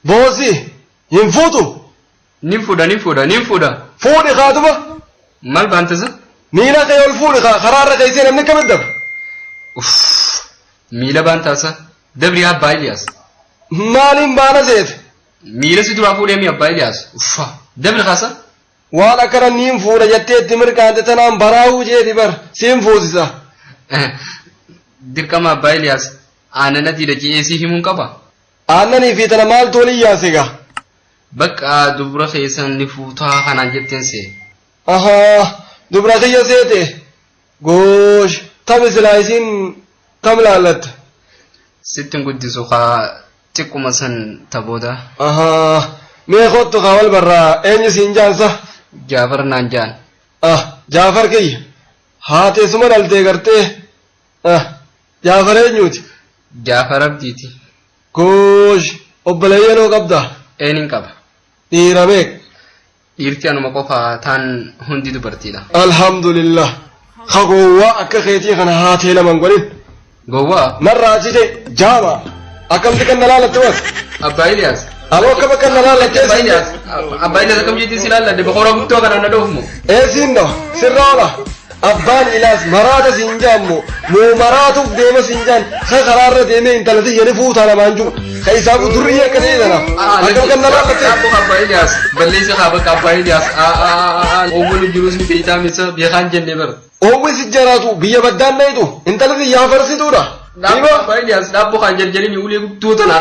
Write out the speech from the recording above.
Boosi hin fuutu. Nin fuudha, nin fuudha, nin fuudha. Fuudhi kaatuma. Maal baantasa? Miila kee ol fuudhi kaa karaarra keessee namni akkamitti dabra? Uff. Miila baantaasa. Dabri Abbaa Iliyaas. Maaliin baana seete? Miila si duraa fuudhee mi Abbaa Iliyaas. Uffa. Dabri kaasa. Waan akkana niin fuudha jettee itti mirqaante tanaan baraahuu jeeti bar siin fuusisa. Dirqama Abbaa Iliyaas aannan adiidha je'ee si himuun qaba. Aannanii fi tana maaltu waliin yaase gaa? Bakka dubra keessan ni fuutaa kanaan jetteen see. Ahaa dubra kiyya seete goosh tami silaa isiin tam laallatta. Sitti hin guddisu kaa xiqquma san ta booda. Ahaa mee kottu kaa wal barraa eenyu siin jaansa? Jaafar naan jaan. Ah Jaafar kiyya haateessuma dhaltee gartee ah Jaafar eenyuuti? Jaafar Abdiiti. Goosh obboleeyyanoo qabdaa? Eenin qaba. Dhiira meeqa? Dhiirti anuma qofa taan hundi dubartiidha. Alhamdulillah. Ka gowwaa akka keetii kana haatee laman godhin. Gowwaa? Narraa achi ta'e jaama. Akkamti kan na laalatte was? Abbaa Iliyaas. Aboo akkam akka na laalattee Abbaa siin Iliyaas. Abbaa Iliyaas akkam jettee si laalladde boqora guddoo kanaan na dhoofmu. Eesiin dhawa sirra oola. Abbaan ilaas maraata siin jaammo moo maraatuuf deema siin jaan ka karaarra deemee intala tiyya ni fuutaa namaan jiru. Ka isaafu durriyyee akka ta'e tanaaf. Akkam kan na laallattee? Abbaa Abbaa Iliyaas. Balleessi haa bakka Abbaa Iliyaas. Oowwan jiruus ni beektaa misa beekaan jennee bara. Oowwi si jaraatu biyya baddaan dhayitu intala tiyya hafarsituudha. Dhaabboo Abbaa Iliyaas dhaabboo kan jarjarini ulee guddoo tana.